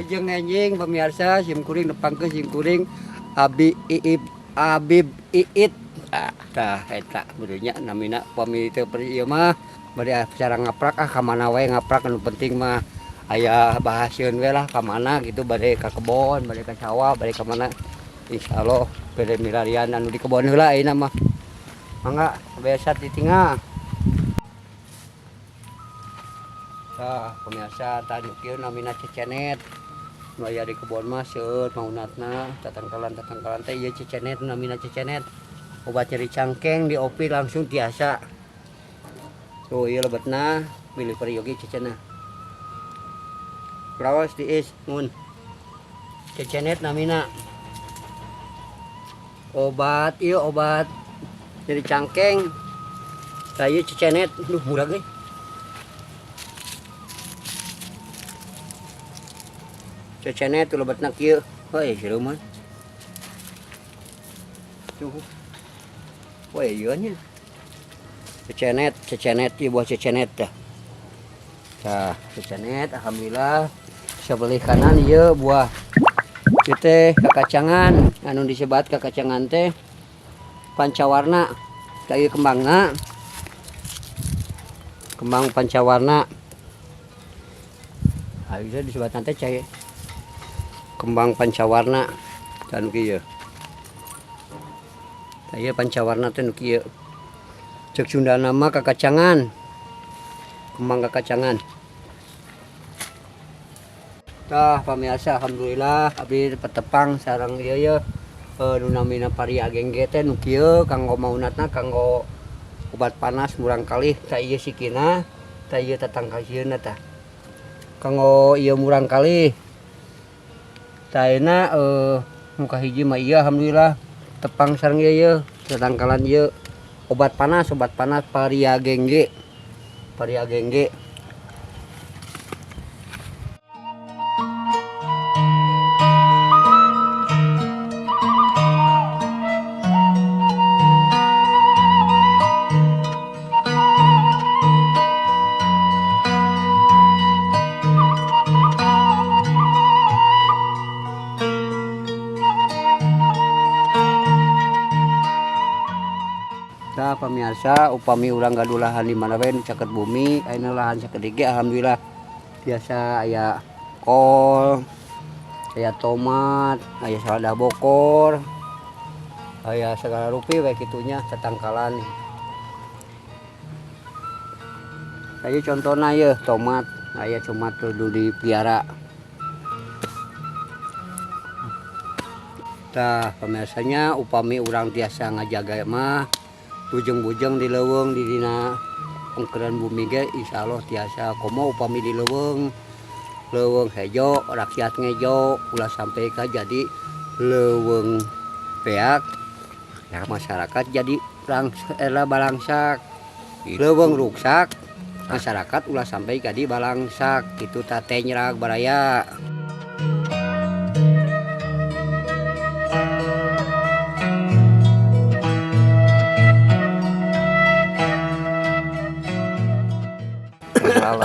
Wilujeng enjing pemirsa, sim kuring nepangkeun sim kuring Abi Iip Abib Iit. Ah, tah eta beureunnya namina pami teu ieu mah bade cara ngaprak ah ka mana wae ngaprak anu penting mah aya bahaseun we lah ka mana gitu bade ka kebon, bade ka sawah, bade ka mana. Insyaallah bade milarian anu di kebon heula ayeuna mah. Mangga biasa ditinggal. Tah pemirsa tadi kieu namina cecenet. Nu aya di kebon mah seueur maunatna tatangkalan-tatangkalan teh ieu cecenet namina cecenet. Obat nyeri cangkeng diopi langsung tiasa. Tuh ieu lebetna milih peryogi cecena. Raos diis mun. Cecenet namina. Obat ieu obat nyeri cangkeng. Tah ieu cecenet, duh murah euy. Cecenet tuh lebetna kieu. Heuh, seru mah. Tuh. Wah, iya nya. Cecenet, cecenet ieu buah cecenet tah. Tah, cecenet alhamdulillah. Sebelah kanan ieu buah ieu teh kakacangan, anu disebat kakacangan teh pancawarna. Tah ieu kembangna. Kembang pancawarna. Ah, ieu disebutna teh cai kembang pancawarna tah nu kieu. Tah ieu pancawarna teh nu kieu. Ceuk Sundana mah kakacangan. Kembang kakacangan. Tah pamirsa alhamdulillah abdi petepang sareng ieu ye nu namina paria gengge teh nu kieu kanggo maunatna kanggo obat panas murang kalih tah ieu sikina tah ieu tatangkasieunna tah. Kanggo ieu murang kalih. Tah ayeuna muka hiji mah ieu alhamdulillah tepang sareng ieu ye tatangkalan ieu obat panas paria gengge. Paria gengge. Tah pamirsa upami urang gaduh lahan di mana we nu caket bumi ayeuna lahan sakedik ge alhamdulillah biasa aya kol, aya tomat, aya salada bokor, aya segala rupi we kitunya tatangkalan. Aya contona ye tomat, aya tomat kudu dipiara. Tah pamirsanya upami urang tiasa ngajaga mah bujeng-bujeng di leuweung di dina pengkeran bumi ge insyaallah tiasa komo upami di leuweung leuweung hejo rakyat ngejo ulah sampai ka jadi leuweung beak ya masyarakat jadi balangsak leuweung ruksak masyarakat ulah sampai ka di balangsak kitu tah teh nyerag baraya.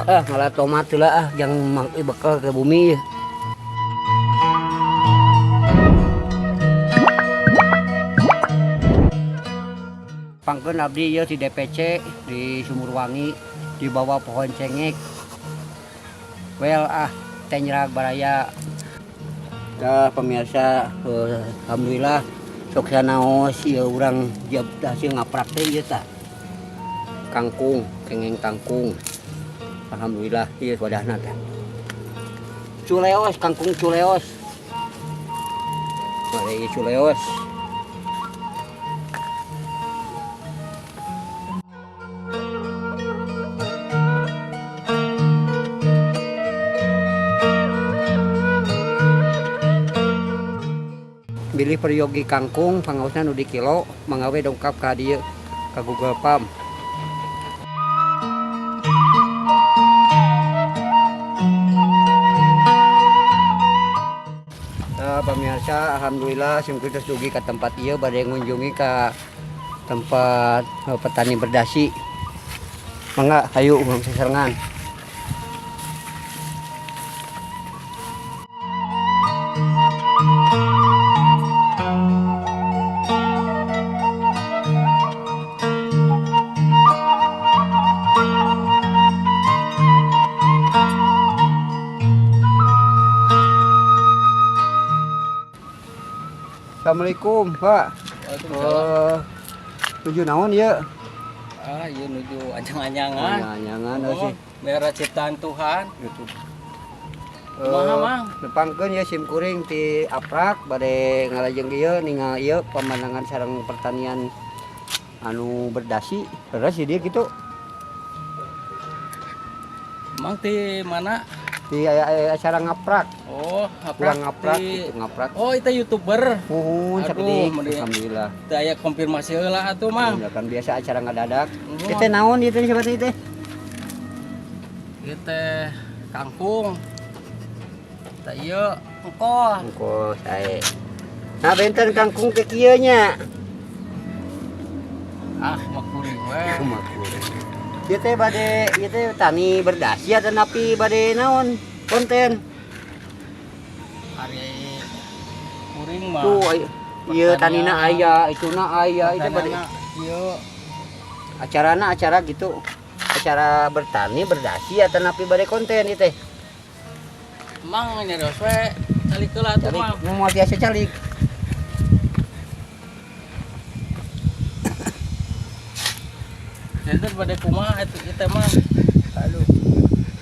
Ah, malah tomat lah ah, jangan bekal ke bumi. Pangkeun abdi ieu di DPC di Sumurwangi di bawah pohon cengek. Well ah, teh nyerag baraya. Tah pemirsa, alhamdulillah sok sanaos ieu urang hasil ngaprak teh ieu tah. Kangkung, kengeng kangkung. Alhamdulillah ieu wadahna teh. Culeos, kangkung culeos. Mari ieu culeos. Bilih peryogi kangkung pangaosna nu di kilo mangga we dongkap ka dieu ka Google Farm. Nah, pemirsa, alhamdulillah sim kuring dugi ka tempat ieu bade ngunjungi ka tempat petani berdasi. Mangga hayu urang sasarengan. Assalamualaikum, Pak. Waalaikumsalam. Eh, nuju naon ya? Ah, iya, nuju anjang-anjangan. Anjangan Oh, sih. Merah ciptaan Tuhan. Gitu. Kumaha, Mang? Nepangkeun ya sim kuring ti Aprak bade ngalajeng ieu ningal ieu pemandangan sareng pertanian anu berdasi. Leres sih dia gitu. Mang ti mana? Di aya aya acara ngaprak. Oh, ngaprak. Kurang ngaprak ti gitu ngaprak. Oh, itu YouTuber. Muhun Aduh, sakedik. mending. Alhamdulillah. Teu aya konfirmasi heula atuh, Mang. Ya kan biasa acara ngadadak. Muhun. Ieu teh naon ieu teh seperti teh? Ieu teh kangkung. Tah ieu engkol. Engko sae. Nah, benten kangkung teh kieu nya. Ah, mah kuring we. Ieu teh bade ieu teh tani berdasi atau napi bade naon? Konten. Ari kuring mah. Tuh ieu tanina aya, ituna aya, itu bade Pertanianna ieu. Acarana acara gitu. Acara bertani berdasi atau napi bade konten ieu teh. Mang nyarios we calik heula atuh, Calik, Mang. mau biasa calik. Janten bade kumaha eta ieu teh, Mang? Aduh,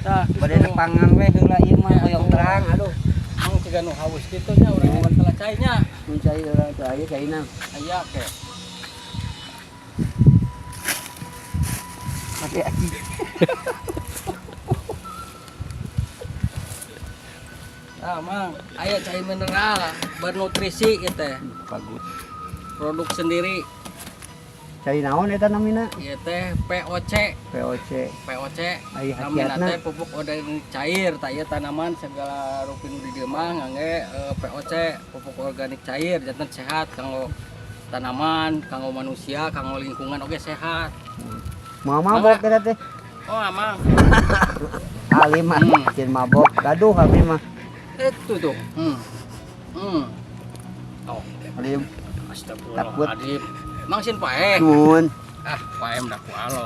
Tah, bade kitu. nepangan we heula ieu mah hoyong terang, aduh. Mang ciga nu haus kitu nya urang mah telah cai nya. Mun cai heula teh aya caina. Aya ke. Mati aji. Ah, Mang, aya cai mineral bernutrisi ieu teh. Bagus. Produk sendiri. Cai naon eta namina? Ieu teh POC. POC. POC. Ai Namina hatiatna. teh pupuk organik cair, tah ieu tanaman segala rupi nu di dieu mah ngangge POC, pupuk organik cair, janten sehat kanggo tanaman, kanggo manusia, kanggo lingkungan oge sehat. Mau mabok eta teh. Oh, Mang. Ali mah jeung mabok gaduh abdi mah. Itu tuh. Oh, Alim astagfirullahaladzim. Mang sin paeh. Nuhun. Ah, paeh mah ku alo.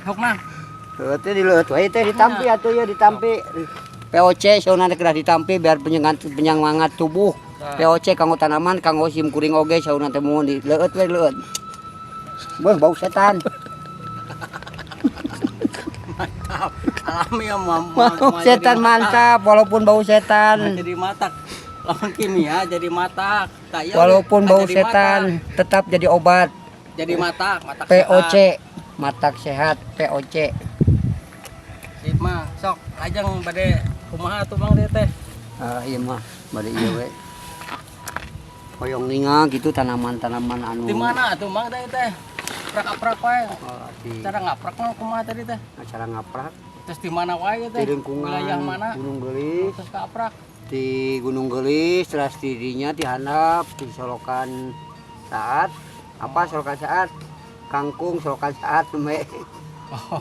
Hok, Mang. Heuh teh dileueut wae teh ditampi atuh ya ditampi. POC sauna teh kedah ditampi biar penyengat penyemangat tubuh. Tah. POC kanggo tanaman, kanggo sim kuring oge sauna teh mun dileueut we leueut. Beuh bau setan. Mantap. Alami ya, Mam. Bau setan mantap walaupun bau setan. Jadi matak. Lamun kimia jadi matak. Tah ieu Walaupun ge, bau jadi setan matak. tetap jadi obat. Jadi matak, matak POC sehat. Matak sehat POC. Sip, Mang. Sok lajeng bade kumaha atuh Mang dieu teh? Ah ieu mah bade ieu we. Hoyong ningal gitu tanaman-tanaman anu. Di mana atuh Mang teh teh? Prak-prak wae. Oh, di Cara ngaprak mah kumaha tadi teh? Acara ngaprak Terus di mana wae teh? di lingkungan Wilayah mana? Gunung Geulis. Terus kaaprak. Di Gunung Geulis terus di dinya di handap di Solokan Saat apa Solokan Saat kangkung Solokan Saat we. Oh,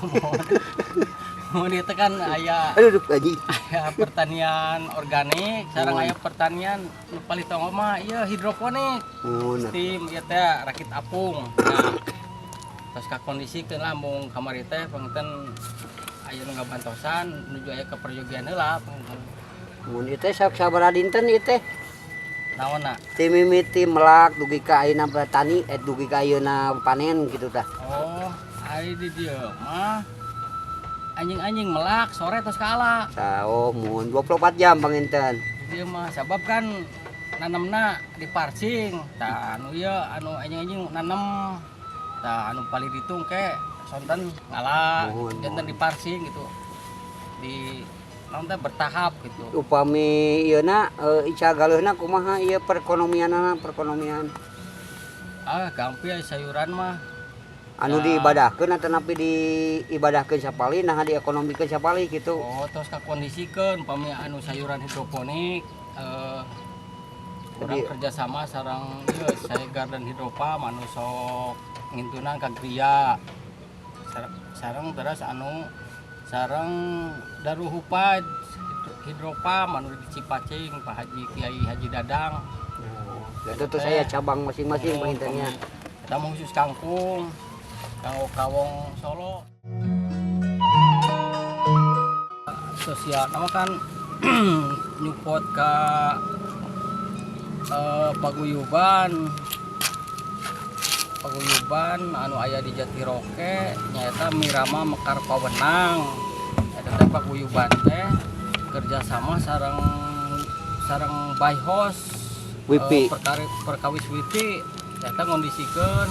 mau dieu teh kan aya Aduh, aduh anjing. Aya pertanian organik, sareng Muhun. aya pertanian nu paling tonggo mah ieu hidroponik. Muhun. Sistem ieu teh rakit apung. Nah, terus kakondisikeun lah mung kamari teh panginten aya nu ngabantosan nuju aya keperyogian heula panginten. Mun ieu teh sok sabaraha dinten ieu teh? Naonna? Ti mimiti melak dugi ka ayeuna tani dugi ka ayeuna panen gitu tah. Oh, ari di dieu mah anjing-anjing melak sore terus kalah. Sao mun 24 jam panginten. Di dieu mah sabab kan nanemna di parsing. Tah anu ieu anu anjing-anjing nanem. Tah anu paling ditung ke sonten ngala Muhun, janten muhun. di parsing gitu. Di naon teh bertahap gitu. Upami ieuna ica galeuhna kumaha ieu perekonomianana perekonomian? Ah, gampil sayuran mah. Anu Ya. diibadahkeun atanapi diibadahkeun sapali nah diekonomikeun sapali gitu. Oh, terus kakondisikeun pami anu sayuran hidroponik urang Jadi- kerjasama sareng ieu saya garden hidropam anu sok ngintunan ka griya. Sareng terus anu sareng Darul Hupaj hidropam anu di Cipacing Pak Haji Kiai Haji Dadang. Oh, itu tuh saya cabang masing-masing Oh, pangintennya. Eta mah khusus kangkung, kanggo kawong Solo. Sosial nama kan nyupport ka Paguyuban paguyuban anu aya di Jatiroke nyaeta Mirama Mekar Pawenang. Eta teh paguyuban teh kerjasama sareng sareng Bayhos. Wipi. Perkawis Wipi eta ngondisikeun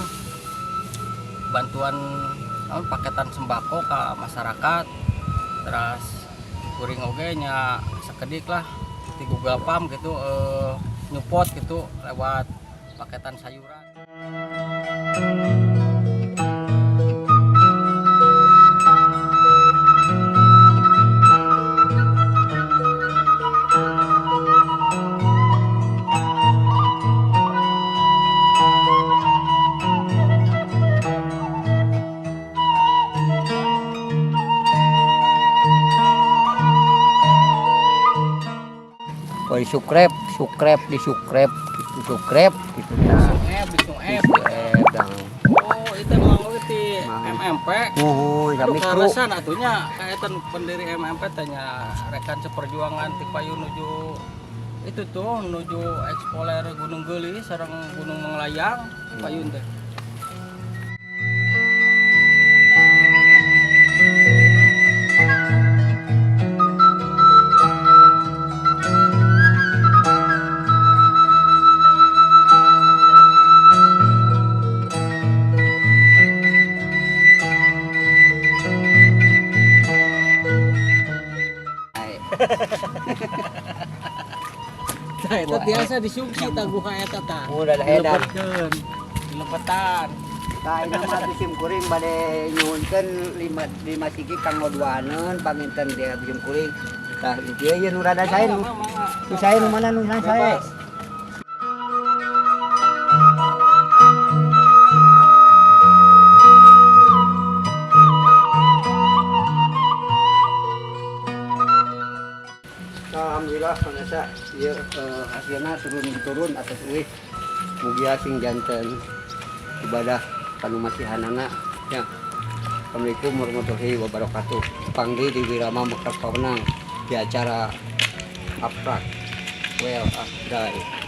bantuan naon, paketan sembako ke masyarakat. Terus kuring oge nya sakedik lah di Google Farm gitu, nyupport gitu lewat paketan sayuran. Oh, di subscribe, subscribe, di subscribe, gitu, subscribe gitu ya. Sungep, di sungep. Subscribe dang. Oh, itu mang oge ti Mang. MMP. Muhun Aduh, kami kru. kaleresan atuh nya kaetan pendiri MMP tanya rekan seperjuangan ti payun nuju itu tuh nuju ekspoler Gunung Geulis sareng Gunung Manglayang payun teh. Tah eta biasa disungsi taguha eta tah. Oh, udah edan. Dilebetkeun. Dilebetan. Tah ini mah sim kuring bade nyuhunkeun lima lima siki kanggo duaneun panginten dia sim kuring. Tah ieu ieu nu rada sae nu. Nu sae nu mana nu sae? Bebas. Alhamdulillah pemirsa, ieu hasilna turun-turun atas euy. Mugia sing janten ibadah panumasihanana ya. Assalamualaikum warahmatullahi wabarakatuh. Panggil di Wirama Mekar Pawenang di acara Aprak Well Day.